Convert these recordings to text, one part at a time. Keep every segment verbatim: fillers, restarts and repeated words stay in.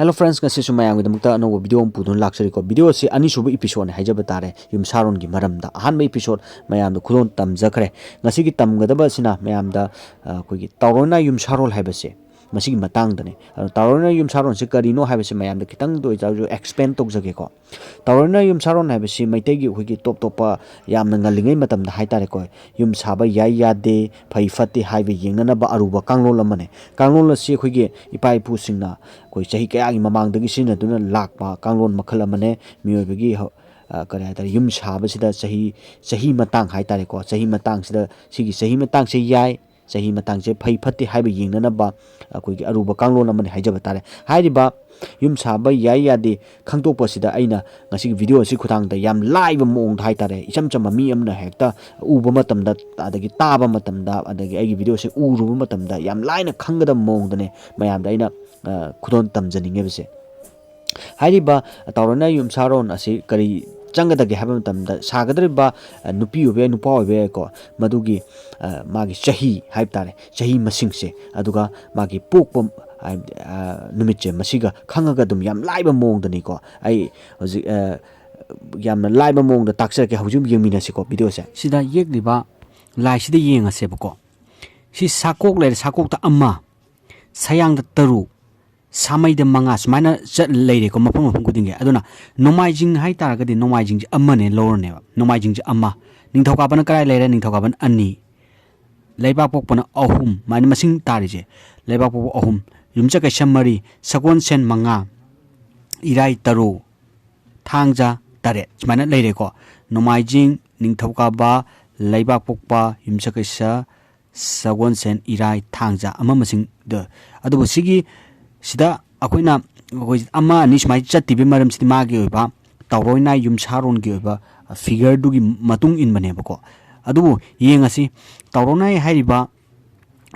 Hello friends, ꯉꯁꯤꯁꯨ ꯃꯌꯥꯝꯒꯤꯗꯃꯛꯇ ꯑꯅꯧꯕ video ꯑꯃ ꯄꯨꯗꯨꯅ ꯂꯥꯛꯆꯔꯤꯀꯣ꯫ Video ꯑꯁꯤ ꯑꯅꯤꯁꯨꯕ episode ꯅꯤ ꯍꯥꯏꯖꯕ ꯇꯥꯔꯦ, ꯌꯨꯝꯁꯥꯔꯣꯟꯒꯤ ꯃꯔꯝꯗ꯫ ꯑꯍꯥꯟꯕ episode ꯃꯌꯥꯝꯗ ꯈꯨꯗꯣꯜ ꯇꯝꯖꯈ꯭ꯔꯦ꯫ ꯉꯁꯤꯒꯤ ꯇꯝꯒꯗꯕ ꯑꯁꯤꯅ ꯃꯌꯥꯝꯗ, ꯑ, ꯑꯩꯈꯣꯏꯒꯤ ꯇꯥꯎꯔꯣꯏꯅꯥꯏ ꯌꯨꯝꯁꯥꯔꯣꯜ ꯍꯥꯏꯕꯁꯦ, ꯃꯁꯤꯒꯤ ꯃꯇꯥꯡꯗꯅꯦ꯫ ꯑꯗꯣ ꯇꯥꯎꯔꯣꯏꯅꯥꯏ ꯌꯨꯝꯁꯥꯔꯣꯜꯁꯦ ꯀꯔꯤꯅꯣ ꯍꯥꯏꯕꯁꯦ ꯃꯌꯥꯝꯗ ꯈꯤꯇꯪꯗ ꯑꯣꯏꯇꯥꯔꯁꯨ explain ꯇꯧꯖꯒꯦꯀꯣ꯫ ꯇꯥꯎꯔꯣꯏꯅꯥꯏ ꯌꯨꯝꯁꯥꯔꯣꯜ ꯍꯥꯏꯕꯁꯤ ꯃꯩꯇꯩꯒꯤ ꯑꯩꯈꯣꯏꯒꯤ ꯇꯣꯞ ꯇꯣꯞꯄ ꯌꯥꯝꯅ ꯉꯜꯂꯤꯉꯩ ꯃꯇꯝꯗ ꯍꯥꯏꯇꯥꯔꯦꯀꯣ, ꯌꯨꯝ ꯁꯥꯕ ꯌꯥꯏ ꯌꯥꯗꯦ, ꯐꯩ ꯐꯠꯇꯦ ꯍꯥꯏꯕ ꯌꯦꯡꯅꯅꯕ ꯑꯔꯨꯕ ꯀꯥꯡꯂꯣꯟ ꯑꯃꯅꯦ꯫ ꯀꯥꯡꯂꯣꯟ ꯑꯁꯤ ꯑꯩꯈꯣꯏꯒꯤ ꯏꯄꯥ ꯏꯄꯨꯁꯤꯡꯅ ꯑꯩꯈꯣꯏ ꯆꯍꯤ ꯀꯌꯥꯒꯤ ꯃꯃꯥꯡꯗꯒꯤ ꯁꯤꯖꯤꯟꯅꯗꯨꯅ ꯂꯥꯛꯄ ꯀꯥꯡꯂꯣꯟ ꯃꯈꯜ ꯑꯃꯅꯦ꯫ ꯃꯤꯑꯣꯏꯕꯒꯤ ꯍꯧ-, ꯑ, ꯀꯔꯤ ꯍꯥꯏꯇꯥꯔꯦ, ꯌꯨꯝ ꯁꯥꯕꯁꯤꯗ ꯆꯍꯤ, ꯆꯍꯤ ꯃꯇꯥꯡ ꯍꯥꯏꯇꯥꯔꯦꯀꯣ, ꯆꯍꯤ ꯃꯇꯥꯡꯁꯤꯗ, ꯁꯤꯒꯤ ꯆꯍꯤ ꯃꯇꯥꯡꯁꯦ ꯌꯥꯏ, ꯆꯍꯤ ꯃꯇꯥꯡꯁꯦ ꯐꯩ ꯐꯠꯇꯦ ꯍꯥꯏꯕ ꯌꯦꯡꯅꯅꯕ ꯑꯩꯈꯣꯏꯒꯤ ꯑꯔꯨꯕ ꯀꯥꯡꯂꯣꯟ ꯑꯃꯅꯤ ꯍꯥꯏꯖꯕ ꯇꯥꯔꯦ꯫ ꯍꯥꯏꯔꯤꯕ ꯌꯨꯝ ꯁꯥꯕ ꯌꯥꯏ ꯌꯥꯗꯦ ꯈꯪꯗꯣꯛꯄꯁꯤꯗ ꯑꯩꯅ ꯉꯁꯤꯒꯤ video ꯑꯁꯤ ꯈꯨꯊꯥꯡꯗ ꯌꯥꯝ ꯂꯥꯏꯕ ꯃꯑꯣꯡꯗ ꯍꯥꯏꯇꯥꯔꯦ, ꯏꯆꯝ ꯆꯝꯕ ꯃꯤ ꯑꯃꯅ ꯍꯦꯛꯇ ꯎꯕ ꯃꯇꯝꯗ, ꯑꯗꯒꯤ ꯇꯥꯕ ꯃꯇꯝꯗ, ꯑꯗꯒꯤ ꯑꯩꯒꯤ video ꯑꯁꯤ ꯎꯔꯨꯕ ꯃꯇꯝꯗ ꯌꯥꯝ ꯂꯥꯏꯅ ꯈꯪꯒꯗꯕ ꯃꯑꯣꯡꯗꯅꯦ ꯃꯌꯥꯝꯗ ꯑꯩꯅ, ꯑ, ꯈꯨꯗꯣꯜ ꯇꯝꯖꯅꯤꯡꯉꯤꯕꯁꯦ꯫ ꯍꯥꯏꯔꯤꯕ ꯇꯥꯎꯔꯣꯏꯅꯥꯏ ꯌꯨꯝꯁꯥꯔꯣꯟ ꯑꯁꯤ ꯀꯔꯤ ꯆꯪꯒꯗꯒꯦ ꯍꯥꯏꯕ ꯃꯇꯝꯗ, ꯁꯥꯒꯗꯧꯔꯤꯕ, ꯑ, ꯅꯨꯄꯤ ꯑꯣꯏꯕ ꯌꯥꯏ, ꯅꯨꯄꯥ ꯑꯣꯏꯕ ꯌꯥꯏꯀꯣ, ꯃꯗꯨꯒꯤ, ꯑ, ꯃꯥꯒꯤ ꯆꯍꯤ ꯍꯥꯏꯕ ꯇꯥꯔꯦ, ꯆꯍꯤ ꯃꯁꯤꯡꯁꯦ, ꯑꯗꯨꯒ ꯃꯥꯒꯤ ꯄꯣꯛꯄ, ꯍꯥꯏꯕꯗꯤ, ꯑ, ꯅꯨꯃꯤꯠꯁꯦ, ꯃꯁꯤꯒ ꯈꯪꯉꯒ ꯑꯗꯨꯝ ꯌꯥꯝ ꯂꯥꯏꯕ ꯃꯑꯣꯡꯗꯅꯤꯀꯣ꯫ ꯑꯩ ꯍꯧꯖꯤꯛ, ꯑ, ꯌꯥꯝꯅ ꯂꯥꯏꯕ ꯃꯑꯣꯡꯗ ꯇꯥꯛꯆꯔꯛꯀꯦ, ꯍꯧꯖꯤꯛ ꯌꯦꯡꯃꯤꯟꯅꯁꯤꯀꯣ videoꯁꯦ꯫ ꯁꯤꯗ ꯌꯦꯛꯂꯤꯕ ꯂꯥꯏꯁꯤꯗ ꯌꯦꯡꯉꯁꯦꯕꯀꯣ꯫ ꯁꯤ ꯁꯥꯀꯣꯛ ꯂꯩꯔꯦ, ꯁꯥꯀꯣꯛꯇ ꯑꯃ, ꯁꯌꯥꯡꯗ ꯇꯔꯨꯛ, ꯁꯥꯃꯩꯗ ꯃꯉꯥ, ꯁꯨꯃꯥꯏꯅ ꯆꯠ ꯂꯩꯔꯦꯀꯣ, ꯃꯐꯝ ꯃꯐꯝ ꯈꯨꯗꯤꯡꯒꯤ꯫ ꯑꯗꯨꯅ ꯅꯣꯡꯃꯥꯏꯖꯤꯡ ꯍꯥꯏꯇꯥꯔꯒꯗꯤ ꯅꯣꯡꯃꯥꯏꯖꯤꯡꯁꯦ ꯑꯃꯅꯦ ꯂꯧꯔꯅꯦꯕ꯫ ꯅꯣꯡꯃꯥꯏꯖꯤꯡꯁꯦ ꯑꯃ, ꯅꯤꯡꯊꯧꯀꯥꯕꯅ ꯀꯔꯥꯏ ꯂꯩꯔꯦ? ꯅꯤꯡꯊꯧꯀꯥꯕꯅ ꯑꯅꯤ, ꯂꯩꯕꯥꯛꯄꯣꯛꯄꯅ ꯑꯍꯨꯝ, ꯁꯨꯃꯥꯏꯅ ꯃꯁꯤꯡ ꯇꯥꯔꯤꯁꯦ꯫ ꯂꯩꯕꯥꯛꯄꯣꯛꯄ ꯑꯍꯨꯝ, ꯌꯨꯝꯁꯀꯩꯁ ꯃꯔꯤ, ꯁꯒꯣꯜꯁꯦꯟ ꯃꯉꯥ, ꯏꯔꯥꯏ ꯇꯔꯨꯛ, ꯊꯥꯡꯖ ꯇꯔꯦꯠ, ꯁꯨꯃꯥꯏꯅ ꯂꯩꯔꯦꯀꯣ꯫ ꯅꯣꯡꯃꯥꯏꯖꯤꯡ, ꯅꯤꯡꯊꯧꯀꯥꯕ, ꯂꯩꯕꯥꯛꯄꯣꯛꯄ, ꯌꯨꯝꯁꯀꯩꯁ, ꯁꯒꯣꯜꯁꯦꯟ, ꯏꯔꯥꯏ, ꯊꯥꯡꯖ ꯑꯃ ꯃꯁꯤꯡꯗ꯫ ꯑꯗꯨꯕꯨ ꯁꯤꯒꯤ, ꯁꯤꯗ ꯑꯩꯈꯣꯏꯅ, ꯑꯩꯈꯣꯏ ꯑꯃ ꯑꯅꯤ ꯁꯨꯃꯥꯏꯅ ꯆꯠꯇ꯭ꯔꯤꯕꯒꯤ ꯃꯔꯝꯁꯤꯗꯤ ꯃꯥꯒꯤ ꯑꯣꯏꯕ ꯇꯥꯎꯔꯣꯏꯅꯥꯏ ꯌꯨꯝꯁꯥꯔꯣꯟꯒꯤ ꯑꯣꯏꯕ figureꯗꯨꯒꯤ ꯃꯇꯨꯡ ꯏꯟꯕꯅꯦꯕꯀꯣ꯫ ꯑꯗꯨꯕꯨ ꯌꯦꯡꯉꯁꯤ, ꯇꯥꯎꯔꯣꯏꯅꯥꯏ ꯍꯥꯏꯔꯤꯕ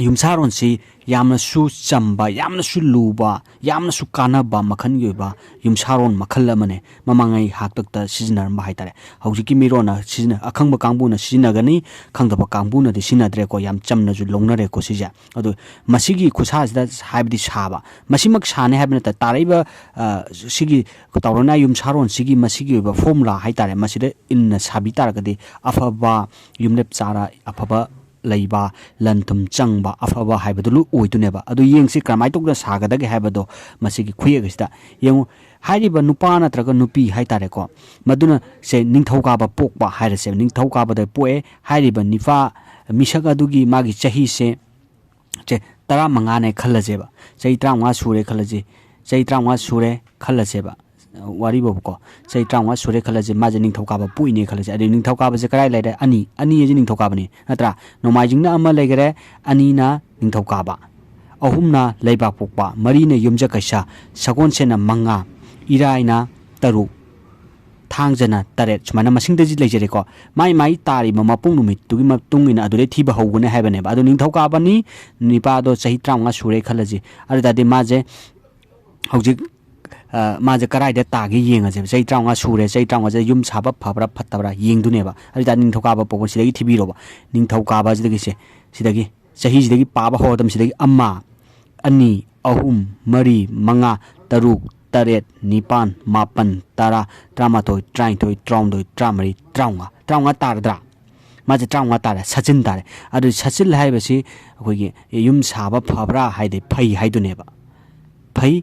ꯌꯨꯝꯁꯥꯔꯣꯟꯁꯤ ꯌꯥꯝꯅꯁꯨ ꯆꯝꯕ, ꯌꯥꯝꯅꯁꯨ ꯂꯨꯕ, ꯌꯥꯝꯅꯁꯨ ꯀꯥꯟꯅꯕ ꯃꯈꯜꯒꯤ ꯑꯣꯏꯕ ꯌꯨꯝꯁꯥꯔꯣꯟ ꯃꯈꯜ ꯑꯃꯅꯦ꯫ ꯃꯃꯥꯡꯉꯩ ꯍꯥꯛꯇꯛꯇ ꯁꯤꯖꯤꯟꯅꯔꯝꯕ ꯍꯥꯏꯇꯥꯔꯦ꯫ ꯍꯧꯖꯤꯛꯀꯤ ꯃꯤꯔꯣꯟꯅ ꯁꯤꯖꯤꯟꯅ-, ꯑꯈꯪꯕ ꯀꯥꯡꯕꯨꯅ ꯁꯤꯖꯤꯟꯅꯒꯅꯤ, ꯈꯪꯗꯕ ꯀꯥꯡꯕꯨꯅꯗꯤ ꯁꯤꯖꯤꯟꯅꯗ꯭ꯔꯦꯀꯣ꯫ ꯌꯥꯝ ꯆꯝꯅꯁꯨ ꯂꯧꯅꯔꯦꯀꯣ ꯁꯤꯁꯦ꯫ ꯑꯗꯨ ꯃꯁꯤꯒꯤ ꯈꯨꯠꯁꯥꯁꯤꯗ ꯍꯥꯏꯕꯗꯤ ꯁꯥꯕ, ꯃꯁꯤꯃꯛ ꯁꯥꯅꯤ ꯍꯥꯏꯕ ꯅꯠꯇ, ꯇꯥꯔꯛꯏꯕ, ꯑ, ꯁꯤꯒꯤ ꯇꯥꯎꯔꯅꯥ ꯌꯨꯝꯁꯥꯔꯣꯟꯁꯤꯒꯤ ꯃꯁꯤꯒꯤ ꯑꯣꯏꯕ ꯐꯣꯔꯃꯨꯂꯥ ꯍꯥꯏꯇꯥꯔꯦ, ꯃꯁꯤꯗ ꯏꯟꯅ ꯁꯥꯕꯤ ꯇꯥꯔꯒꯗꯤ ꯑꯐꯕ ꯌꯨꯝꯂꯦꯞ ꯆꯥꯔ, ꯑꯐꯕ ꯂꯩꯕ, ꯂꯟ ꯊꯨꯝ ꯆꯪꯕ, ꯑꯐꯕ ꯍꯥꯏꯕꯗꯨ ꯂꯣꯏ ꯑꯣꯏꯗꯣꯏꯅꯦꯕ꯫ ꯑꯗꯨ ꯌꯦꯡꯁꯤ ꯀꯔꯝꯍꯥꯏꯅ ꯇꯧꯗꯅ ꯁꯥꯒꯗꯒꯦ ꯍꯥꯏꯕꯗꯣ ꯃꯁꯤꯒꯤ ꯈꯨꯌꯦꯛ ꯑꯁꯤꯗ ꯌꯦꯡꯉꯨ꯫ ꯍꯥꯏꯔꯤꯕ ꯅꯨꯄꯥ ꯅꯠꯇ꯭ꯔꯒ ꯅꯨꯄꯤ ꯍꯥꯏꯇꯥꯔꯦꯀꯣ, ꯃꯗꯨꯅ ꯁꯦ ꯅꯤꯡꯊꯧꯀꯥꯕ ꯄꯣꯛꯄ ꯍꯥꯏꯔꯁꯦꯕ, ꯅꯤꯡꯊꯧꯀꯥꯕꯗ ꯄꯣꯛꯑꯦ ꯍꯥꯏꯔꯤꯕ ꯅꯤꯄꯥ ꯃꯤꯁꯛ ꯑꯗꯨꯒꯤ ꯃꯥꯒꯤ ꯆꯍꯤꯁꯦ ꯁꯦ ꯇꯔꯥꯃꯉꯥꯅꯦ ꯈꯜꯂꯁꯦꯕ꯫ ꯆꯍꯤ ꯇꯔꯥꯃꯉꯥ ꯁꯨꯔꯦ ꯈꯜꯂꯁꯤ꯫ ꯆꯍꯤ ꯇꯔꯥꯃꯉꯥ ꯁꯨꯔꯦ ꯈꯜꯂꯁꯦꯕ꯫ ꯋꯥꯔꯤꯕꯣꯕꯀꯣ, ꯆꯍꯤ ꯇꯔꯥꯃꯉꯥ ꯁꯨꯔꯦ ꯈꯜꯂꯁꯦ, ꯃꯥꯁꯦ ꯅꯤꯡꯊꯧꯀꯥꯕ ꯄꯣꯛꯏꯅꯦ ꯈꯜꯂꯁꯦ꯫ ꯑꯗꯩ ꯅꯤꯡꯊꯧꯀꯥꯕꯁꯦ ꯀꯗꯥꯏ ꯂꯩꯔꯦ? ꯑꯅꯤ, ꯑꯅꯤ ꯑꯁꯤ ꯅꯤꯡꯊꯧꯀꯥꯕꯅꯤ, ꯅꯠꯇ꯭ꯔꯥ? ꯅꯣꯡꯃꯥꯏꯖꯤꯡꯅ ꯑꯃ ꯂꯩꯈꯔꯦ, ꯑꯅꯤꯅ ꯅꯤꯡꯊꯧꯀꯥꯕ, ꯑꯍꯨꯝꯅ ꯂꯩꯕꯥꯛꯄꯣꯛꯄ, ꯃꯔꯤꯅ ꯌꯨꯝꯖꯀꯩꯁ, ꯁꯒꯣꯜꯁꯦꯟꯅ ꯃꯉꯥ, ꯏꯔꯥꯏꯅ ꯇꯔꯨꯛ, ꯊꯥꯡꯖꯅ ꯇꯔꯦꯠ, ꯁꯨꯃꯥꯏꯅ ꯃꯁꯤꯡꯗꯗꯤ ꯂꯩꯖꯔꯦꯀꯣ꯫ ꯃꯥꯏ ꯃꯥꯏ ꯇꯥꯔꯤꯕ ꯃꯄꯣꯛ ꯅꯨꯃꯤꯠꯇꯨꯒꯤ ꯃꯇꯨꯡ ꯏꯟꯅ ꯑꯗꯨꯗꯩ ꯊꯤꯕ ꯍꯧꯒꯅꯤ ꯍꯥꯏꯕꯅꯦꯕ꯫ ꯑꯗꯣ ꯅꯤꯡꯊꯧꯀꯥꯕꯅꯤ, ꯅꯤꯄꯥꯗꯣ ꯆꯍꯤ ꯇꯔꯥꯃꯉꯥ ꯁꯨꯔꯦ ꯈꯜꯂꯁꯤ꯫ ꯑꯗꯨ ꯑꯣꯏ ꯇꯥꯔꯗꯤ ꯃꯥꯁꯦ ꯍꯧꯖꯤꯛ, ꯑ, ꯃꯥꯁꯦ ꯀꯗꯥꯏꯗ ꯇꯥꯒꯦ ꯌꯦꯡꯉꯁꯦꯕ꯫ ꯆꯍꯤ ꯇꯔꯥꯃꯉꯥ ꯁꯨꯔꯦ, ꯆꯍꯤ ꯇꯔꯥꯃꯉꯥꯁꯦ ꯌꯨꯝ ꯁꯥꯕ ꯐꯕ꯭ꯔꯥ ꯐꯠꯇꯕ꯭ꯔꯥ ꯌꯦꯡꯗꯣꯏꯅꯦꯕ꯫ ꯑꯗꯨ ꯑꯣꯏ ꯇꯥꯔꯗꯤ ꯅꯤꯡꯊꯧꯀꯥꯕ ꯄꯣꯛꯄ ꯁꯤꯗꯒꯤ ꯊꯤꯕꯤꯔꯣꯕ꯫ ꯅꯤꯡꯊꯧꯀꯥꯕ ꯁꯤꯗꯒꯤꯁꯦ, ꯁꯤꯗꯒꯤ ꯆꯍꯤꯁꯤꯗꯒꯤ ꯄꯥꯕ ꯍꯧꯔꯗꯕꯅꯤ꯫ ꯁꯤꯗꯒꯤ ꯑꯃ, ꯑꯅꯤ, ꯑꯍꯨꯝ, ꯃꯔꯤ, ꯃꯉꯥ, ꯇꯔꯨꯛ, ꯇꯔꯦꯠ, ꯅꯤꯄꯥꯟ, ꯃꯥꯄꯟ, ꯇꯔꯥ, ꯇꯔꯥꯃꯥꯊꯣꯏ, ꯇꯔꯥꯅꯤꯊꯣꯏ, ꯇꯔꯥꯍꯨꯝꯗꯣꯏ, ꯇꯔꯥꯃꯔꯤ, ꯇꯔꯥꯃꯉꯥ, ꯇꯔꯥꯃꯉꯥ ꯇꯥꯔꯗ꯭ꯔꯥ? ꯃꯥꯁꯦ ꯇꯔꯥꯃꯉꯥ ꯇꯥꯔꯦ, ꯁꯖꯤꯟ ꯇꯥꯔꯦ꯫ ꯑꯗꯨ ꯁꯖꯤꯟ ꯍꯥꯏꯕꯁꯤ ꯑꯩꯈꯣꯏꯒꯤ ꯌꯨꯝ ꯁꯥꯕ ꯐꯕ꯭ꯔꯥ ꯍꯥꯏꯗꯤ ꯐꯩ ꯍꯥꯏꯗꯨꯅꯦꯕ, ꯐꯩ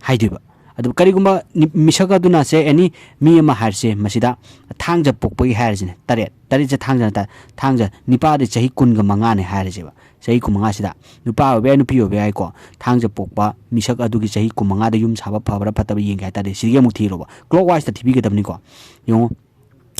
ꯍꯥꯏꯗꯣꯏꯕ꯫ ꯑꯗꯨ ꯀꯔꯤꯒꯨꯝꯕ ꯅꯤ-, ꯃꯤꯁꯛ ꯑꯗꯨꯅ ꯁꯦ ꯑꯦꯅꯤ ꯃꯤ ꯑꯃ ꯍꯥꯏꯔꯁꯦ, ꯃꯁꯤꯗ ꯊꯥꯡꯖ ꯄꯣꯛꯄꯒꯤ ꯍꯥꯏꯔꯁꯤꯅꯦ, ꯇꯔꯦꯠ, ꯇꯔꯦꯠꯁꯦ ꯊꯥꯡꯖ ꯅꯠꯇ-, ꯊꯥꯡꯖ, ꯅꯤꯄꯥꯗꯤ ꯆꯍꯤ ꯀꯨꯟꯒ ꯃꯉꯥꯅꯦ ꯍꯥꯏꯔꯁꯦꯕ, ꯆꯍꯤ ꯀꯨꯟꯃꯉꯥꯁꯤꯗ ꯅꯨꯄꯥ ꯑꯣꯏꯕ ꯌꯥꯏ, ꯅꯨꯄꯤ ꯑꯣꯏꯕ ꯌꯥꯏꯀꯣ, ꯊꯥꯡꯖ ꯄꯣꯛꯄ ꯃꯤꯁꯛ ꯑꯗꯨꯒꯤ ꯆꯍꯤ ꯀꯨꯟꯃꯉꯥꯗ ꯌꯨꯝ ꯁꯥꯕ ꯐꯕ꯭ꯔꯥ ꯐꯠꯇꯕ ꯌꯦꯡꯒꯦ ꯍꯥꯏ ꯇꯥꯔꯗꯤ ꯁꯤꯗꯒꯤ ꯑꯃꯨꯛ ꯊꯤꯔꯣꯕ, ꯀ꯭ꯂꯣꯛ ꯋꯥꯏꯁꯇ ꯊꯤꯕꯤꯒꯗꯕꯅꯤꯀꯣ꯫ ꯌꯦꯡꯉꯣ,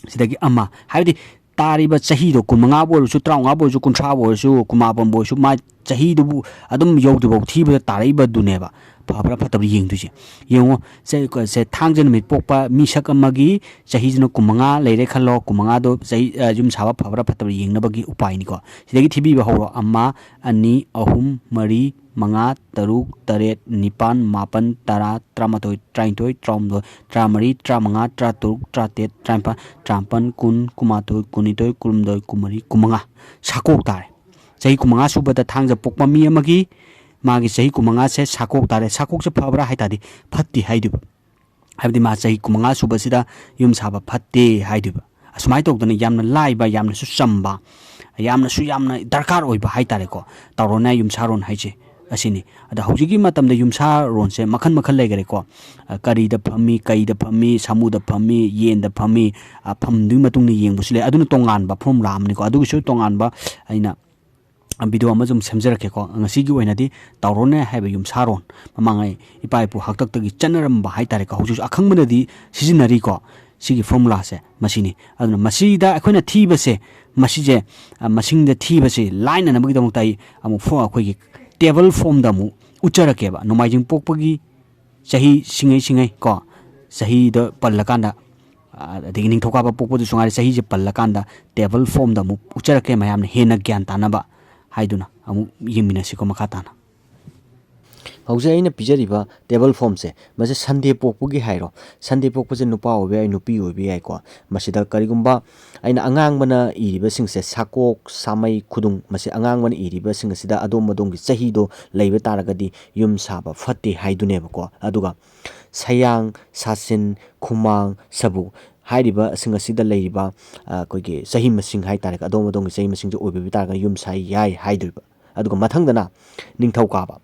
ꯁꯤꯗꯒꯤ ꯑꯃ ꯍꯥꯏꯕꯗꯤ ꯇꯥꯔꯤꯕ ꯆꯍꯤꯗꯣ ꯀꯨꯟꯃꯉꯥꯕꯨ ꯑꯣꯏꯔꯁꯨ, ꯇꯔꯥꯃꯉꯥꯕꯨ ꯑꯣꯏꯔꯁꯨ, ꯀꯨꯟꯊ꯭ꯔꯥꯕꯨ ꯑꯣꯏꯔꯁꯨ, ꯀꯨꯟꯃꯥꯄꯟꯕꯨ ꯑꯣꯏꯔꯁꯨ, ꯃꯥ ꯆꯍꯤꯗꯨꯕꯨ ꯑꯗꯨꯝ ꯌꯧꯗ꯭ꯔꯤꯐꯥꯎ ꯊꯤꯕꯗ ꯇꯥꯔꯛꯏꯕꯗꯨꯅꯦꯕ ꯐꯕ꯭ꯔꯥ ꯐꯠꯇꯕ꯭ꯔꯥ ꯌꯦꯡꯗꯣꯏꯁꯦ꯫ ꯌꯦꯡꯉꯣ, ꯁꯦ, ꯁꯦ, ꯊꯥꯡꯖ ꯅꯨꯃꯤꯠ ꯄꯣꯛꯄ ꯃꯤꯁꯛ ꯑꯃꯒꯤ ꯆꯍꯤꯁꯤꯅ ꯀꯨꯟꯃꯉꯥ ꯂꯩꯔꯦ ꯈꯜꯂꯣ, ꯀꯨꯟꯃꯉꯥꯗꯣ ꯆꯍꯤ, ꯑ, ꯌꯨꯝ ꯁꯥꯕ ꯐꯕ꯭ꯔꯥ ꯐꯠꯇꯕ꯭ꯔꯥ ꯌꯦꯡꯅꯕꯒꯤ ꯎꯄꯥꯏꯅꯤꯀꯣ꯫ ꯁꯤꯗꯒꯤ ꯊꯤꯕꯤꯕ ꯍꯧꯔꯣ: ꯑꯃ, ꯑꯅꯤ, ꯑꯍꯨꯝ, ꯃꯔꯤ, ꯃꯉꯥ, ꯇꯔꯨꯛ, ꯇꯔꯦꯠ, ꯅꯤꯄꯥꯟ, ꯃꯥꯄꯟ, ꯇꯔꯥ, ꯇꯔꯥꯃꯥꯊꯣꯏ, ꯇꯔꯥꯅꯤꯊꯣꯏ, ꯇꯔꯥꯍꯨꯝꯗꯣꯏ, ꯇꯔꯥꯃꯔꯤ, ꯇꯔꯥꯃꯉꯥ, ꯇꯔꯥꯇꯔꯨꯛ, ꯇꯔꯥꯇꯔꯦꯠ, ꯇꯔꯥꯅꯤꯄꯥꯟ, ꯇꯔꯥꯃꯥꯄꯟ, ꯀꯨꯟ, ꯀꯨꯟꯃꯥꯊꯣꯏ, ꯀꯨꯟꯅꯤꯊꯣꯏ, ꯀꯨꯟꯍꯨꯝꯗꯣꯏ, ꯀꯨꯟꯃꯔꯤ, ꯀꯨꯟꯃꯉꯥ꯫ ꯁꯥꯀꯣꯛ ꯇꯥꯔꯦ꯫ ꯆꯍꯤ ꯀꯨꯟꯃꯉꯥ ꯁꯨꯕꯗ ꯊꯥꯡꯖ ꯄꯣꯛꯄ ꯃꯤ ꯑꯃꯒꯤ, ꯃꯥꯒꯤ ꯆꯍꯤ ꯀꯨꯟꯃꯉꯥꯁꯦ ꯁꯥꯀꯣꯛ ꯇꯥꯔꯦ꯫ ꯁꯥꯀꯣꯛꯁꯦ ꯐꯕ꯭ꯔꯥ ꯍꯥꯏ ꯇꯥꯔꯗꯤ ꯐꯠꯇꯦ ꯍꯥꯏꯗꯣꯏꯕ꯫ ꯍꯥꯏꯕꯗꯤ ꯃꯥ ꯆꯍꯤ ꯀꯨꯟꯃꯉꯥ ꯁꯨꯕꯁꯤꯗ ꯌꯨꯝ ꯁꯥꯕ ꯐꯠꯇꯦ ꯍꯥꯏꯗꯣꯏꯕ꯫ ꯑꯁꯨꯃꯥꯏꯅ ꯇꯧꯗꯅ ꯌꯥꯝꯅ ꯂꯥꯏꯕ, ꯌꯥꯝꯅꯁꯨ ꯆꯝꯕ, ꯌꯥꯝꯅꯁꯨ ꯌꯥꯝꯅ ꯗꯔꯀꯥꯔ ꯑꯣꯏꯕ ꯍꯥꯏ ꯇꯥꯔꯦꯀꯣ, ꯇꯥꯎꯔꯣꯟ ꯅꯥꯌꯥꯏ ꯌꯨꯝꯁꯥꯔꯣꯟ ꯍꯥꯏꯁꯦ ꯑꯁꯤꯅꯤ꯫ ꯑꯗ ꯍꯧꯖꯤꯛꯀꯤ ꯃꯇꯝꯗ ꯌꯨꯝꯁꯥꯔꯣꯟꯁꯦ ꯃꯈꯜ ꯃꯈꯜ ꯂꯩꯈꯔꯦꯀꯣ꯫ ꯑ, ꯀꯔꯤꯗ ꯐꯝꯃꯤ, ꯀꯩꯗ ꯐꯝꯃꯤ, ꯁꯥꯃꯨꯗ ꯐꯝꯃꯤ, ꯌꯦꯟꯗ ꯐꯝꯃꯤ, ꯑ, ꯐꯝꯗꯨꯒꯤ ꯃꯇꯨꯡ ꯏꯟꯅ ꯌꯦꯡꯕꯁꯨ ꯂꯩ꯫ ꯑꯗꯨꯅ ꯇꯣꯉꯥꯟꯕ ꯐꯣꯔꯃꯨꯂꯥ ꯑꯃꯅꯤꯀꯣ꯫ ꯑꯗꯨꯒꯤꯁꯨ ꯇꯣꯉꯥꯟꯕ ꯑꯩꯅ ꯚꯤꯗꯤꯑꯣ ꯑꯃ ꯁꯨꯝ ꯁꯦꯝꯖꯔꯛꯀꯦꯀꯣ꯫ ꯉꯁꯤꯒꯤ ꯑꯣꯏꯅꯗꯤ ꯇꯥꯎꯔꯣꯟ ꯅꯥꯌꯥꯏ ꯍꯥꯏꯕ ꯌꯨꯝꯁꯥꯔꯣꯟ, ꯃꯃꯥꯡꯉꯩ ꯏꯄꯥ ꯏꯄꯨ ꯍꯥꯛꯇꯛꯇꯒꯤ ꯆꯠꯅꯔꯝꯕ ꯍꯥꯏ ꯇꯥꯔꯦꯀꯣ, ꯍꯧꯖꯤꯛꯁꯨ ꯑꯈꯪꯕꯅꯗꯤ ꯁꯤꯖꯤꯟꯅꯔꯤꯀꯣ꯫ ꯁꯤꯒꯤ ꯐꯣꯔꯃꯨꯂꯥꯁꯦ ꯃꯁꯤꯅꯤ꯫ ꯑꯗꯨꯅ ꯃꯁꯤꯗ ꯑꯩꯈꯣꯏꯅ ꯊꯤꯕꯁꯦ, ꯃꯁꯤꯁꯦ, ꯑ, ꯃꯁꯤꯡꯗ ꯊꯤꯕꯁꯦ ꯂꯥꯏꯅꯅꯕꯒꯤꯗꯃꯛꯇ ꯑꯩ ꯑꯃꯨꯛ ꯐꯣ-, ꯑꯩꯈꯣꯏꯒꯤ ꯇꯦꯕꯜ ꯐꯣꯝꯗ ꯑꯃꯨꯛ ꯎꯠꯆꯔꯛꯀꯦꯕ꯫ ꯅꯣꯡꯃꯥꯏꯖꯤꯡ ꯄꯣꯛꯄꯒꯤ ꯆꯍꯤ ꯁꯤꯡꯉꯩ ꯁꯤꯡꯉꯩ ꯀꯣ, ꯆꯍꯤꯗ ꯄꯜꯂꯀꯥꯟꯗ, ꯑ, ꯑꯗꯒꯤ ꯅꯤꯡꯊꯧꯀꯥꯕ ꯄꯣꯛꯄꯗꯨꯁꯨ ꯉꯥꯏꯔꯦ, ꯆꯍꯤꯁꯦ ꯄꯜꯂꯀꯥꯟꯗ ꯇꯦꯕꯜ ꯐꯣꯝꯗ ꯑꯃꯨꯛ ꯎꯠꯆꯔꯛꯀꯦ, ꯃꯌꯥꯝꯅ ꯍꯦꯟꯅ ꯒ꯭ꯌꯥꯟ ꯇꯥꯅꯕ ꯍꯥꯏꯗꯨꯅ ꯑꯃꯨꯛ ꯌꯦꯡꯃꯤꯟꯅꯁꯤꯀꯣ ꯃꯈꯥ ꯇꯥꯅ꯫ ꯍꯧꯖꯤꯛ ꯑꯩꯅ ꯄꯤꯖꯔꯤꯕ ꯇꯦꯕꯜ ꯐꯣꯝꯁꯦ, ꯃꯁꯤ ꯁꯟꯗꯦ ꯄꯣꯛꯄꯒꯤ ꯍꯥꯏꯔꯣ, ꯁꯟꯗꯦ ꯄꯣꯛꯄꯁꯦ ꯅꯨꯄꯥ ꯑꯣꯏꯕ ꯌꯥꯏ, ꯅꯨꯄꯤ ꯑꯣꯏꯕ ꯌꯥꯏꯀꯣ꯫ ꯃꯁꯤꯗ ꯀꯔꯤꯒꯨꯝꯕ ꯑꯩꯅ ꯑꯉꯥꯡꯕꯅ ꯏꯔꯤꯕꯁꯤꯡꯁꯦ, ꯁꯥꯀꯣꯛ, ꯁꯥꯃꯩ, ꯈꯨꯗꯨꯡ, ꯃꯁꯤ ꯑꯉꯥꯡꯕꯅ ꯏꯔꯤꯕꯁꯤꯡ ꯑꯁꯤꯗ ꯑꯗꯣꯝ ꯑꯗꯣꯝꯒꯤ ꯆꯍꯤꯗꯣ ꯂꯩꯕ ꯇꯥꯔꯒꯗꯤ ꯌꯨꯝ ꯁꯥꯕ ꯐꯠꯇꯦ ꯍꯥꯏꯗꯨꯅꯦꯕꯀꯣ꯫ ꯑꯗꯨꯒ ꯁꯌꯥꯡ, ꯁꯥꯁꯤꯟ, ꯈꯨꯃꯥꯡ, ꯁꯕꯨ ꯍꯥꯏꯔꯤꯕꯁꯤꯡ ꯑꯁꯤꯗ ꯂꯩꯔꯤꯕ, ꯑ, ꯑꯩꯈꯣꯏꯒꯤ ꯆꯍꯤ ꯃꯁꯤꯡ ꯍꯥꯏ ꯇꯥꯔꯦ, ꯑꯗꯣꯝ ꯑꯗꯣꯝꯒꯤ ꯆꯍꯤ ꯃꯁꯤꯡꯁꯦ ꯑꯣꯏꯕꯤꯕ ꯇꯥꯔꯒꯗꯤ ꯌꯨꯝ ꯁꯥ ꯌꯥꯏ ꯍꯥꯏꯗꯣꯏꯕ꯫ ꯑꯗꯨꯒ ꯃꯊꯪꯗꯅ ꯅꯤꯡꯊꯧꯀꯥꯕ꯫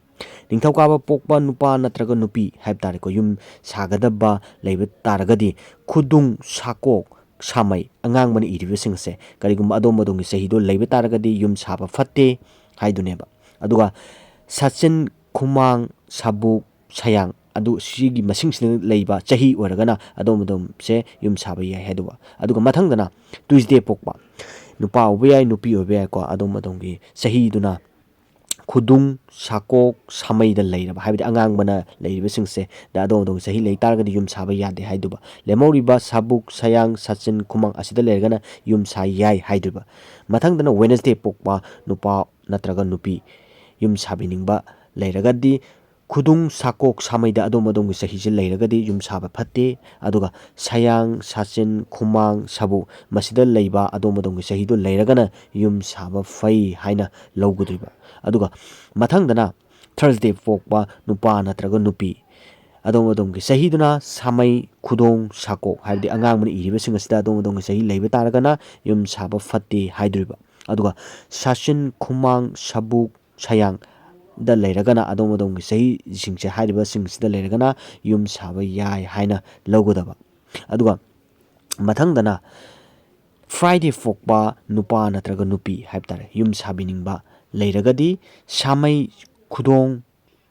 ꯅꯤꯡꯊꯧꯀꯥꯕ ꯄꯣꯛꯄ ꯅꯨꯄꯥ ꯅꯠꯇ꯭ꯔꯒ ꯅꯨꯄꯤ ꯍꯥꯏꯕ ꯇꯥꯔꯦꯀꯣ, ꯌꯨꯝ ꯁꯥꯒꯗꯕ ꯂꯩꯕ ꯇꯥꯔꯒꯗꯤ ꯈꯨꯗꯨꯡ, ꯁꯥꯀꯣꯛ, ꯁꯥꯃꯩ, ꯑꯉꯥꯡꯕꯅ ꯏꯔꯤꯕꯁꯤꯡ ꯑꯁꯦ ꯀꯔꯤꯒꯨꯝꯕ ꯑꯗꯣꯝ ꯑꯗꯣꯝꯒꯤ ꯆꯍꯤꯗꯣ ꯂꯩꯕ ꯇꯥꯔꯒꯗꯤ ꯌꯨꯝ ꯁꯥꯕ ꯐꯠꯇꯦ ꯍꯥꯏꯗꯨꯅꯦꯕ꯫ ꯑꯗꯨꯒ ꯁꯆꯤꯟ, ꯈꯨꯃꯥꯡ, ꯁꯥꯕꯨꯛ, ꯁꯌꯥꯡ ꯑꯗꯨ ꯁꯤꯒꯤ ꯃꯁꯤꯡꯁꯤꯗ ꯂꯩꯕ ꯆꯍꯤ ꯑꯣꯏꯔꯒꯅ ꯑꯗꯣꯝ ꯑꯗꯣꯝꯁꯦ ꯌꯨꯝ ꯁꯥꯕ ꯌꯥꯏ ꯍꯥꯏꯗꯨꯕ꯫ ꯑꯗꯨꯒ ꯃꯊꯪꯗꯅ ꯇ꯭ꯌꯨꯁꯗꯦ ꯄꯣꯛꯄ, ꯅꯨꯄꯥ ꯑꯣꯏꯕ ꯌꯥꯏ, ꯅꯨꯄꯤ ꯑꯣꯏꯕ ꯌꯥꯏꯀꯣ, ꯑꯗꯣꯝ ꯑꯗꯣꯝꯒꯤ ꯆꯍꯤꯗꯨꯅ ꯈꯨꯗꯨꯡ, ꯁꯥꯀꯣꯛ, ꯁꯥꯃꯩꯗ ꯂꯩꯔꯕ, ꯍꯥꯏꯕꯗꯤ ꯑꯉꯥꯡꯕꯅ ꯂꯩꯔꯤꯕꯁꯤꯡꯁꯦ ꯗ ꯑꯗꯣꯝ ꯑꯗꯣꯝꯒꯤ ꯆꯍꯤ ꯂꯩ ꯇꯥꯔꯒꯗꯤ ꯌꯨꯝ ꯁꯥꯕ ꯌꯥꯗꯦ ꯍꯥꯏꯗꯨꯕ꯫ ꯂꯦꯝꯍꯧꯔꯤꯕ ꯁꯥꯕꯨꯛ, ꯁꯌꯥꯡ, ꯁꯥꯆꯤꯟ, ꯈꯨꯃꯥꯡ ꯑꯁꯤꯗ ꯂꯩꯔꯒꯅ ꯌꯨꯝ ꯁꯥ ꯌꯥꯏ ꯍꯥꯏꯗꯣꯏꯕ꯫ ꯃꯊꯪꯗꯅ Wednesday ꯄꯣꯛꯄ ꯅꯨꯄꯥ ꯅꯠꯇ꯭ꯔꯒ ꯅꯨꯄꯤ ꯌꯨꯝ ꯁꯥꯕꯤꯅꯤꯡꯕ ꯂꯩꯔꯒꯗꯤ ꯈꯨꯗꯨꯡ, ꯁꯥꯀꯣꯛ, ꯁꯥꯃꯩꯗ ꯑꯗꯣꯝ ꯑꯗꯣꯝꯒꯤ ꯆꯍꯤꯁꯦ ꯂꯩꯔꯒꯗꯤ ꯌꯨꯝ ꯁꯥꯕ ꯐꯠꯇꯦ꯫ ꯑꯗꯨꯒ ꯁꯌꯥꯡ, ꯁꯥꯆꯤꯟ, ꯈꯨꯃꯥꯡ, ꯁꯥꯕꯨꯛ ꯃꯁꯤꯗ ꯂꯩꯕ ꯑꯗꯣꯝ ꯑꯗꯣꯝꯒꯤ ꯆꯍꯤꯗꯣ ꯂꯩꯔꯒꯅ ꯌꯨꯝ ꯁꯥꯕ ꯐꯩ ꯍꯥꯏꯅ ꯂꯧꯒꯗꯣꯏꯕ꯫ ꯑꯗꯨꯒ ꯃꯊꯪꯗꯅ Thursday ꯄꯣꯛꯄ ꯅꯨꯄꯥ ꯅꯠꯇ꯭ꯔꯒ ꯅꯨꯄꯤ ꯑꯗꯣꯝ ꯑꯗꯣꯝꯒꯤ ꯆꯍꯤꯗꯨꯅ ꯁꯥꯃꯩ, ꯈꯨꯗꯣꯡ, ꯁꯥꯀꯣꯛ, ꯍꯥꯏꯕꯗꯤ ꯑꯉꯥꯡꯕꯅ ꯏꯔꯤꯕꯁꯤꯡ ꯑꯁꯤꯗ ꯑꯗꯣꯝ ꯑꯗꯣꯝꯒꯤ ꯆꯍꯤ ꯂꯩꯕ ꯇꯥꯔꯒꯅ ꯌꯨꯝ ꯁꯥꯕ ꯐꯠꯇꯦ ꯍꯥꯏꯗꯣꯔꯤꯕ꯫ ꯑꯗꯨꯒ ꯁꯥꯆꯤꯟ, ꯈꯨꯃꯥꯡ, ꯁꯥꯕꯨꯛ, ꯁꯌꯥꯡꯗ ꯂꯩꯔꯒꯅ ꯑꯗꯣꯝ ꯑꯗꯣꯝꯒꯤ ꯆꯍꯤꯁꯤꯡꯁꯦ ꯍꯥꯏꯔꯤꯕꯁꯤꯡꯁꯤꯗ ꯂꯩꯔꯒꯅ ꯌꯨꯝ ꯁꯥꯕ ꯌꯥꯏ ꯍꯥꯏꯅ ꯂꯧꯒꯗꯕ꯫ ꯑꯗꯨꯒ ꯃꯊꯪꯗꯅ Friday ꯄꯣꯛꯄ ꯅꯨꯄꯥ ꯅꯠꯇ꯭ꯔꯒ ꯅꯨꯄꯤ ꯍꯥꯏꯕ ꯇꯥꯔꯦ, ꯌꯨꯝ ꯁꯥꯕꯤꯅꯤꯡꯕ ꯂꯩꯔꯒꯗꯤ ꯁꯥꯃꯩ, ꯈꯨꯗꯣꯡ,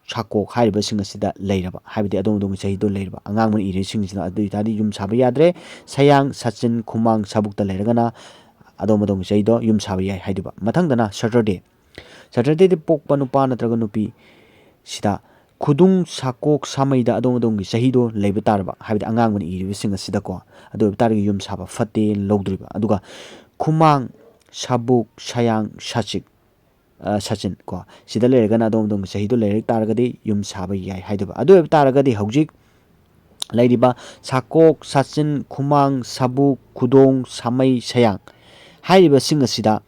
ꯁꯥꯀꯣꯛ ꯍꯥꯏꯔꯤꯕꯁꯤꯡ ꯑꯁꯤꯗ ꯂꯩꯔꯕ, ꯍꯥꯏꯕꯗꯤ ꯑꯗꯣꯝ ꯑꯗꯣꯝꯒꯤ ꯆꯍꯤꯗꯣ ꯂꯩꯔꯕ ꯑꯉꯥꯡꯕꯅ ꯏꯔꯤꯁꯤꯡꯁꯤꯅ, ꯑꯗꯨ ꯑꯣꯏꯇꯥꯔꯗꯤ ꯌꯨꯝ ꯁꯥꯕ ꯌꯥꯗ꯭ꯔꯦ꯫ ꯁꯌꯥꯡ, ꯁꯥꯆꯤꯟ, ꯈꯨꯃꯥꯡ, ꯁꯥꯕꯨꯛꯇ ꯂꯩꯔꯒꯅ ꯑꯗꯣꯝ ꯑꯗꯣꯝꯒꯤ ꯆꯍꯤꯗꯣ ꯌꯨꯝ ꯁꯥꯕ ꯌꯥꯏ ꯍꯥꯏꯗꯨꯕ꯫ ꯃꯊꯪꯗꯅ Saturday꯫ Saturdayꯗ ꯄꯣꯛꯄ ꯅꯨꯄꯥ ꯅꯠꯇ꯭ꯔꯒ ꯅꯨꯄꯤ ꯁꯤꯗ ꯈꯨꯗꯨꯡ, ꯁꯥꯀꯣꯛ, ꯁꯥꯃꯩꯗ ꯑꯗꯣꯝ ꯑꯗꯣꯝꯒꯤ ꯆꯍꯤꯗꯣ ꯂꯩꯕ ꯇꯥꯔꯕ, ꯍꯥꯏꯕꯗꯤ ꯑꯉꯥꯡꯕꯅ ꯏꯔꯤꯕꯁꯤꯡ ꯑꯁꯤꯗꯀꯣ, ꯑꯗꯨ ꯑꯣꯏꯕ ꯇꯥꯔꯒꯗꯤ ꯌꯨꯝ ꯁꯥꯕ ꯐꯠꯇꯦꯅ ꯂꯧꯗꯣꯔꯤꯕ꯫ ꯑꯗꯨꯒ ꯈꯨꯃꯥꯡ, ꯁꯥꯕꯨꯛ, ꯁꯌꯥꯡ, ꯁꯥꯆꯤꯛ, ꯑ, ꯁꯥꯆꯤꯟ ꯀꯣ, ꯁꯤꯗ ꯂꯩꯔꯒꯅ ꯑꯗꯣꯝ ꯑꯗꯣꯝꯒꯤ ꯆꯍꯤꯗꯣ ꯂꯩꯔꯛ ꯇꯥꯔꯒꯗꯤ ꯌꯨꯝ ꯁꯥꯕ ꯌꯥꯏ ꯍꯥꯏꯗꯣꯏꯕ꯫ ꯑꯗꯨ ꯑꯣꯏꯕ ꯇꯥꯔꯒꯗꯤ ꯍꯧꯖꯤꯛ ꯂꯩꯔꯤꯕ ꯁꯥꯀꯣꯛ, ꯁꯥꯆꯤꯟ, ꯈꯨꯃꯥꯡ, ꯁꯥꯕꯨꯛ, ꯈꯨꯗꯣꯡ, ꯁꯥꯃꯩ, ꯁꯌꯥꯡ ꯍꯥꯏꯔꯤꯕꯁꯤꯡ ꯑꯁꯤꯗ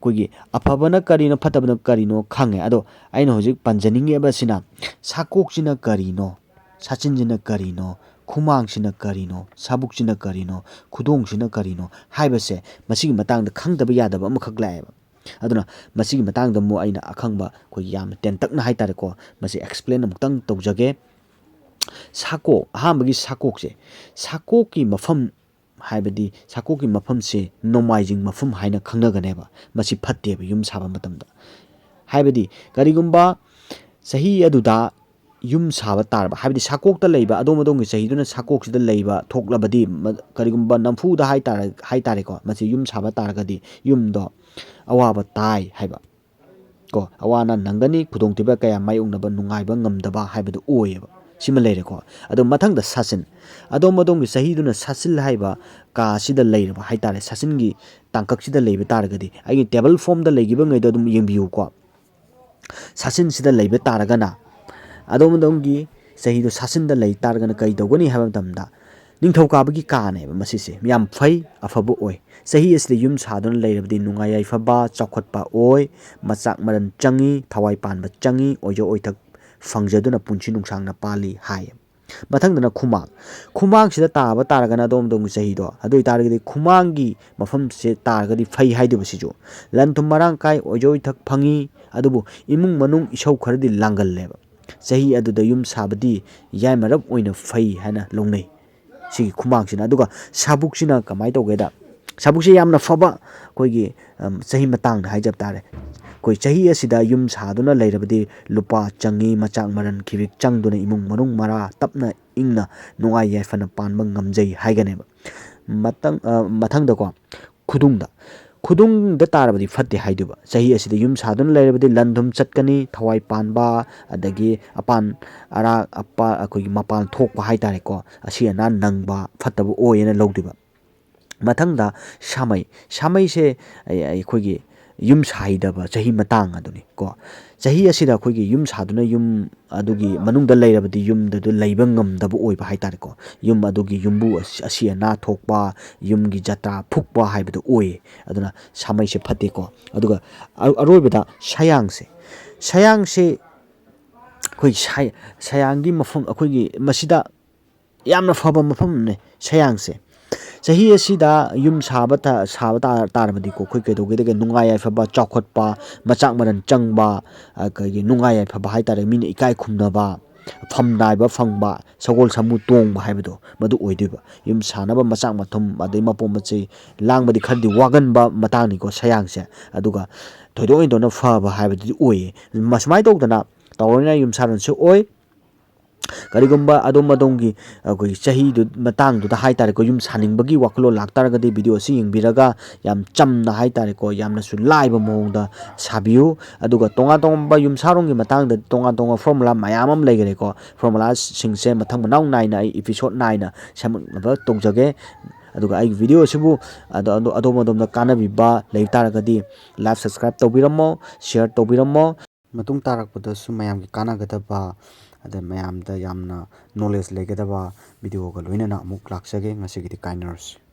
ꯑꯩꯈꯣꯏꯒꯤ ꯑꯐꯕꯅ ꯀꯔꯤꯅꯣ, ꯐꯠꯇꯕꯅ ꯀꯔꯤꯅꯣ ꯈꯪꯉꯦ꯫ ꯑꯗꯣ ꯑꯩꯅ ꯍꯧꯖꯤꯛ ꯄꯟꯖꯅꯤꯡꯉꯤꯕꯁꯤꯅ ꯁꯥꯀꯣꯛꯁꯤꯅ ꯀꯔꯤꯅꯣ, ꯁꯥꯆꯤꯟꯁꯤꯅ ꯀꯔꯤꯅꯣ, ꯈꯨꯃꯥꯡꯁꯤꯅ ꯀꯔꯤꯅꯣ, ꯁꯥꯕꯨꯛꯁꯤꯅ ꯀꯔꯤꯅꯣ, ꯈꯨꯗꯣꯡꯁꯤꯅ ꯀꯔꯤꯅꯣ ꯍꯥꯏꯕꯁꯦ ꯃꯁꯤꯒꯤ ꯃꯇꯥꯡꯗ ꯈꯪꯗꯕ ꯌꯥꯗꯕ ꯑꯃꯈꯛ ꯂꯥꯛꯑꯦꯕ꯫ ꯑꯗꯨꯅ ꯃꯁꯤꯒꯤ ꯃꯇꯥꯡꯗ ꯑꯃꯨꯛ ꯑꯩꯅ ꯑꯈꯪꯕ ꯑꯩꯈꯣꯏꯒꯤ ꯌꯥꯝꯅ ꯇꯦꯟꯇꯛꯅ ꯍꯥꯏꯇꯥꯔꯦꯀꯣ, ꯃꯁꯤ explain ꯑꯃꯨꯛꯇꯪ ꯇꯧꯖꯒꯦ꯫ ꯁꯥꯀꯣꯛ, ꯑꯍꯥꯟꯕꯒꯤ ꯁꯥꯀꯣꯛꯁꯦ, ꯁꯥꯀꯣꯛꯀꯤ ꯃꯐꯝ ꯍꯥꯏꯕꯗꯤ ꯁꯥꯀꯣꯛꯀꯤ ꯃꯐꯝꯁꯦ ꯅꯣꯡꯃꯥꯏꯖꯤꯡ ꯃꯐꯝ ꯍꯥꯏꯅ ꯈꯪꯅꯒꯅꯦꯕ꯫ ꯃꯁꯤ ꯐꯠꯇꯦꯕ ꯌꯨꯝ ꯁꯥꯕ ꯃꯇꯝꯗ꯫ ꯍꯥꯏꯕꯗꯤ ꯀꯔꯤꯒꯨꯝꯕ ꯆꯍꯤ ꯑꯗꯨꯗ ꯌꯨꯝ ꯁꯥꯕ ꯇꯥꯔꯕ, ꯍꯥꯏꯕꯗꯤ ꯁꯥꯀꯣꯛꯇ ꯂꯩꯕ ꯑꯗꯣꯝ ꯑꯗꯣꯝꯒꯤ ꯆꯍꯤꯗꯨꯅ ꯁꯥꯀꯣꯛꯁꯤꯗ ꯂꯩꯕ ꯊꯣꯛꯂꯕꯗꯤ, ꯃ-, ꯀꯔꯤꯒꯨꯝꯕ ꯅꯝꯐꯨꯗ ꯍꯥꯏꯇꯥꯔ-, ꯍꯥꯏꯇꯥꯔꯦꯀꯣ, ꯃꯁꯤ ꯌꯨꯝ ꯁꯥꯕ ꯇꯥꯔꯒꯗꯤ ꯌꯨꯝꯗꯣ ꯑꯋꯥꯕ ꯇꯥꯏ ꯍꯥꯏꯕ꯫ ꯀꯣ, ꯑꯋꯥ ꯑꯅꯥ ꯅꯪꯒꯅꯤ, ꯈꯨꯗꯣꯡꯊꯤꯕ ꯀꯌꯥ ꯃꯥꯌꯣꯛꯅꯕ, ꯅꯨꯡꯉꯥꯏꯕ ꯉꯝꯗꯕ ꯍꯥꯏꯕꯗꯨ ꯑꯣꯏꯌꯦꯕ꯫ ꯁꯤꯃ ꯂꯩꯔꯦꯀꯣ꯫ ꯑꯗꯣ ꯃꯊꯪꯗ ꯁꯥꯁꯤꯟ, ꯑꯗꯣꯝ ꯑꯗꯣꯝꯒꯤ ꯆꯍꯤꯗꯨꯅ ꯁꯥꯁꯤꯟ ꯍꯥꯏꯕ ꯀꯥ ꯑꯁꯤꯗ ꯂꯩꯔꯕ ꯍꯥꯏꯇꯥꯔꯦ, ꯁꯥꯁꯤꯟꯒꯤ ꯇꯥꯡꯀꯛꯁꯤꯗ ꯂꯩꯕ ꯇꯥꯔꯒꯗꯤ, ꯑꯩꯒꯤ ꯇꯦꯕꯜ ꯐꯣꯝꯗ ꯂꯩꯈꯤꯕꯉꯩꯗꯣ ꯑꯗꯨꯝ ꯌꯦꯡꯕꯤꯌꯨꯀꯣ꯫ ꯁꯥꯁꯤꯟꯁꯤꯗ ꯂꯩꯕ ꯇꯥꯔꯒꯅ, ꯑꯗꯣꯝ ꯑꯗꯣꯝꯒꯤ ꯆꯍꯤꯗꯣ ꯁꯥꯁꯤꯟꯗ ꯂꯩ ꯇꯥꯔꯒꯅ ꯀꯔꯤ ꯇꯧꯒꯅꯤ ꯍꯥꯏꯕ ꯃꯇꯝꯗ, ꯅꯤꯡꯊꯧꯀꯥꯕꯒꯤ ꯀꯥꯅꯦꯕ ꯃꯁꯤꯁꯦ, ꯌꯥꯝ ꯐꯩ, ꯑꯐꯕ ꯑꯣꯏ꯫ ꯆꯍꯤ ꯑꯁꯤꯗ ꯌꯨꯝ ꯁꯥꯗꯨꯅ ꯂꯩꯔꯕꯗꯤ ꯅꯨꯡꯉꯥꯏ ꯌꯥꯏꯐꯕ, ꯆꯥꯎꯈꯠꯄ ꯑꯣꯏ, ꯃꯆꯥꯛ ꯃꯔꯟ ꯆꯪꯉꯤ, ꯊꯋꯥꯏ ꯄꯥꯟꯕ ꯆꯪꯉꯤ, ꯑꯣꯏꯖ ꯑꯣꯏꯊꯛ ꯐꯪꯖꯗꯨꯅ ꯄꯨꯟꯁꯤ ꯅꯨꯡꯁꯥꯡꯅ ꯄꯥꯜꯂꯤ ꯍꯥꯏ꯫ ꯃꯊꯪꯗꯅ ꯈꯨꯃꯥꯡ꯫ ꯈꯨꯃꯥꯡꯁꯤꯗ ꯇꯥꯕ ꯇꯥꯔꯒꯅ ꯑꯗꯣꯝ ꯑꯗꯣꯝꯒꯤ ꯆꯍꯤꯗꯣ, ꯑꯗꯨ ꯑꯣꯏꯇꯥꯔꯒꯗꯤ ꯈꯨꯃꯥꯡꯒꯤ ꯃꯐꯝꯁꯦ ꯇꯥꯔꯒꯗꯤ ꯐꯩ ꯍꯥꯏꯗꯣꯏꯕ ꯁꯤꯁꯨ꯫ ꯂꯟ ꯊꯨꯝ ꯃꯔꯥꯡ ꯀꯥꯏ, ꯑꯣꯏꯖ ꯑꯣꯏꯊꯛ ꯐꯪꯉꯤ, ꯑꯗꯨꯕꯨ ꯏꯃꯨꯡ ꯃꯅꯨꯡ ꯏꯁꯧ ꯈꯔꯗꯤ ꯂꯥꯡꯒꯜꯂꯦꯕ꯫ ꯆꯍꯤ ꯑꯗꯨꯗ ꯌꯨꯝ ꯁꯥꯕꯗꯤ ꯌꯥꯏꯃꯔꯞ ꯑꯣꯏꯅ ꯐꯩ ꯍꯥꯏꯅ ꯂꯧꯅꯩ꯫ ꯁꯤꯒꯤ ꯈꯨꯃꯥꯡꯁꯤꯅ꯫ ꯑꯗꯨꯒ ꯁꯥꯕꯨꯛꯁꯤꯅ ꯀꯃꯥꯏꯅ ꯇꯧꯒꯦꯗ, ꯁꯥꯕꯨꯛꯁꯦ ꯌꯥꯝꯅ ꯐꯕ ꯑꯩꯈꯣꯏꯒꯤ, ꯑꯝ, ꯆꯍꯤ ꯃꯇꯥꯡꯗ ꯍꯥꯏꯖꯕ ꯇꯥꯔꯦ꯫ ꯑꯩꯈꯣꯏ ꯆꯍꯤ ꯑꯁꯤꯗ ꯌꯨꯝ ꯁꯥꯗꯨꯅ ꯂꯩꯔꯕꯗꯤ ꯂꯨꯄꯥ ꯆꯪꯉꯤ, ꯃꯆꯥꯛ ꯃꯔꯟ ꯈꯤꯕꯤꯛ ꯆꯪꯗꯨꯅ ꯏꯃꯨꯡ ꯃꯅꯨꯡ ꯃꯔꯥ ꯇꯞꯅ ꯏꯪꯅ ꯅꯨꯡꯉꯥꯏ ꯌꯥꯏꯐꯅ ꯄꯥꯟꯕ ꯉꯝꯖꯩ ꯍꯥꯏꯒꯅꯦꯕ꯫ ꯃꯇꯪ-, ꯑ, ꯃꯊꯪꯗꯀꯣ, ꯈꯨꯗꯨꯡꯗ, ꯈꯨꯗꯨꯡꯗ ꯇꯥꯔꯕꯗꯤ ꯐꯠꯇꯦ ꯍꯥꯏꯗꯣꯏꯕ꯫ ꯆꯍꯤ ꯑꯁꯤꯗ ꯌꯨꯝ ꯁꯥꯗꯨꯅ ꯂꯩꯔꯕꯗꯤ ꯂꯟ ꯊꯨꯝ ꯆꯠꯀꯅꯤ, ꯊꯋꯥꯏ ꯄꯥꯟꯕ, ꯑꯗꯒꯤ ꯑꯄꯥꯟ ꯑꯔꯥꯛ ꯑꯄꯥ-, ꯑꯩꯈꯣꯏꯒꯤ ꯃꯄꯥꯟ ꯊꯣꯛꯄ ꯍꯥꯏꯇꯥꯔꯦꯀꯣ, ꯑꯁꯤ ꯑꯅꯥ ꯅꯪꯕ ꯐꯠꯇꯕ ꯑꯣꯏꯌꯦꯅ ꯂꯧꯗꯣꯏꯕ꯫ ꯃꯊꯪꯗ ꯁꯥꯃꯩ꯫ ꯁꯥꯃꯩꯁꯦ ꯑꯩ-, ꯑꯩꯈꯣꯏꯒꯤ ꯌꯨꯝ ꯁꯥꯍꯩꯗꯕ ꯆꯍꯤ ꯃꯇꯥꯡ ꯑꯗꯨꯅꯤ ꯀꯣ꯫ ꯆꯍꯤ ꯑꯁꯤꯗ ꯑꯩꯈꯣꯏꯒꯤ ꯌꯨꯝ ꯁꯥꯗꯨꯅ ꯌꯨꯝ ꯑꯗꯨꯒꯤ ꯃꯅꯨꯡꯗ ꯂꯩꯔꯕꯗꯤ ꯌꯨꯝꯗꯨꯗ ꯂꯩꯕ ꯉꯝꯗꯕ ꯑꯣꯏꯕ ꯍꯥꯏꯇꯥꯔꯦꯀꯣ꯫ ꯌꯨꯝ ꯑꯗꯨꯒꯤ ꯌꯨꯝꯕꯨ ꯑꯁ-, ꯑꯁꯤ ꯑꯅꯥ ꯊꯣꯛꯄ, ꯌꯨꯝꯒꯤ ꯖꯇ꯭ꯔꯥ ꯐꯨꯛꯄ ꯍꯥꯏꯕꯗꯨ ꯑꯣꯏꯌꯦ꯫ ꯑꯗꯨꯅ ꯁꯥꯃꯩꯁꯦ ꯐꯠꯇꯦꯀꯣ꯫ ꯑꯗꯨꯒ ꯑ-, ꯑꯔꯣꯏꯕꯗ ꯁꯌꯥꯡꯁꯦ꯫ ꯁꯌꯥꯡꯁꯦ ꯑꯩꯈꯣꯏ ꯁꯥꯏ-, ꯁꯌꯥꯡꯒꯤ ꯃꯐꯝ, ꯑꯩꯈꯣꯏꯒꯤ ꯃꯁꯤꯗ ꯌꯥꯝꯅ ꯐꯕ ꯃꯐꯝ ꯑꯃꯅꯦ ꯁꯌꯥꯡꯁꯦ꯫ ꯆꯍꯤ ꯑꯁꯤꯗ ꯌꯨꯝ ꯁꯥꯕ ꯇ-, ꯁꯥꯕ ꯇꯥ-, ꯇꯥꯔꯕꯗꯤꯀꯣ, ꯑꯩꯈꯣꯏ ꯀꯩꯗꯧꯒꯦꯗꯒꯦ, ꯅꯨꯡꯉꯥꯏ ꯌꯥꯏꯐꯕ, ꯆꯥꯎꯈꯠꯄ, ꯃꯆꯥꯛ ꯃꯔꯟ ꯆꯪꯕ, ꯑꯩꯈꯣꯏꯒꯤ ꯅꯨꯡꯉꯥꯏ ꯌꯥꯏꯐꯕ ꯍꯥꯏꯇꯥꯔꯦ, ꯃꯤꯅ ꯏꯀꯥꯏ ꯈꯨꯝꯅꯕ, ꯐꯝ ꯅꯥꯏꯕ ꯐꯪꯕ, ꯁꯒꯣꯜ ꯁꯥꯃꯨ ꯇꯣꯡꯕ ꯍꯥꯏꯕꯗꯣ ꯃꯗꯨ ꯑꯣꯏꯗꯣꯏꯕ꯫ ꯌꯨꯝ ꯁꯥꯅꯕ ꯃꯆꯥꯛ ꯃꯊꯨꯝ, ꯑꯗꯩ ꯃꯄꯣꯠ ꯃꯆꯩ ꯂꯥꯡꯕꯗꯤ ꯈꯔꯗꯤ ꯋꯥꯒꯟꯕ ꯃꯇꯥꯡꯅꯤꯀꯣ ꯁꯌꯥꯡꯁꯦ꯫ ꯑꯗꯨꯒ ꯊꯣꯏꯗꯣꯛ ꯍꯦꯟꯗꯣꯛꯅ ꯐꯕ ꯍꯥꯏꯕꯗꯨꯗꯤ ꯑꯣꯏꯌꯦ꯫ ꯃ-, ꯁꯨꯃꯥꯏꯅ ꯇꯧꯗꯅ ꯇꯧꯔꯅꯤꯅ ꯌꯨꯝ ꯁꯥꯔꯣꯟꯁꯨ ꯑꯣꯏ꯫ ꯀꯔꯤꯒꯨꯝꯕ ꯑꯗꯣꯝ ꯑꯗꯣꯝꯒꯤ ꯑꯩꯈꯣꯏꯒꯤ ꯆꯍꯤꯗꯨ ꯃꯇꯥꯡꯗꯨꯗ ꯍꯥꯏ ꯇꯥꯔꯦꯀꯣ, ꯌꯨꯝ ꯁꯥꯅꯤꯡꯕꯒꯤ ꯋꯥꯈꯜꯂꯣꯟ ꯂꯥꯛꯇꯥꯔꯒꯗꯤ video ꯑꯁꯤ ꯌꯦꯡꯕꯤꯔꯒ ꯌꯥꯝ ꯆꯝꯅ ꯍꯥꯏ ꯇꯥꯔꯦꯀꯣ, ꯌꯥꯝꯅꯁꯨ ꯂꯥꯏꯕ ꯃꯑꯣꯡꯗ ꯁꯥꯕꯤꯌꯨ꯫ ꯑꯗꯨꯒ ꯇꯣꯉꯥꯟ ꯇꯣꯉꯥꯟꯕ ꯌꯨꯝꯁꯥꯔꯣꯟꯒꯤ ꯃꯇꯥꯡꯗ ꯇꯣꯉꯥꯟ ꯇꯣꯉꯥꯟꯕ formula ꯃꯌꯥꯝ ꯑꯃ ꯂꯩꯈꯔꯦꯀꯣ꯫ Formulaꯁꯤꯡꯁꯦ ꯃꯊꯪ ꯃꯅꯥꯎ ꯅꯥꯏꯅ ꯑꯩ episode ꯅꯥꯏꯅ ꯁꯦꯝꯃꯛꯅꯕ ꯇꯧꯖꯒꯦ꯫ ꯑꯗꯨꯒ ꯑꯩꯒꯤ video ꯑꯁꯤꯕꯨ ꯑꯗꯣ-, ꯑꯗꯣ-, ꯑꯗꯣꯝ ꯑꯗꯣꯝꯗ ꯀꯥꯟꯅꯕꯤꯕ ꯂꯩ ꯇꯥꯔꯒꯗꯤ like, subscribe ꯇꯧꯕꯤꯔꯝꯃꯣ, share ꯇꯧꯕꯤꯔꯝꯃꯣ꯫ ꯃꯇꯨꯡ ꯇꯥꯔꯛꯄꯗꯁꯨ ꯃꯌꯥꯝꯒꯤ ꯀꯥꯟꯅꯒꯗꯕ, ꯑꯗ ꯃꯌꯥꯝꯗ ꯌꯥꯝꯅ knowledge ꯂꯩꯒꯗꯕ videoꯒ ꯂꯣꯏꯅꯅ ꯑꯃꯨꯛ ꯂꯥꯛꯆꯒꯦ꯫ ꯉꯁꯤꯒꯤꯗꯤ ꯀꯥꯏꯅꯔꯁꯤ꯫